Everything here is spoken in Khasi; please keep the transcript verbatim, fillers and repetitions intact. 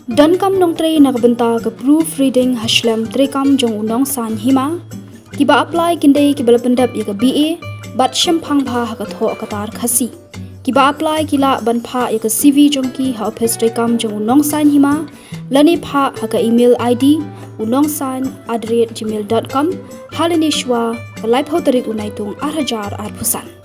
Donkam nongtrei na ka bynta ka proofreading ha shlem treikam jong u nongsaiñ hima. Kiba apply kin dei kiba la pyndep ïa ka B A bad shemphang bha ha ka thoh ka tar Khasi. Kiba apply ki lah ban phah ïa ka C V jong ki ha ophis treikam jong u nongsaiñ hima lane phah ha ka email I D u nongsaiñ at the rate gmail dot com ha lane shuwa ka laiphew tarik u Naitung ar hajar arphew san.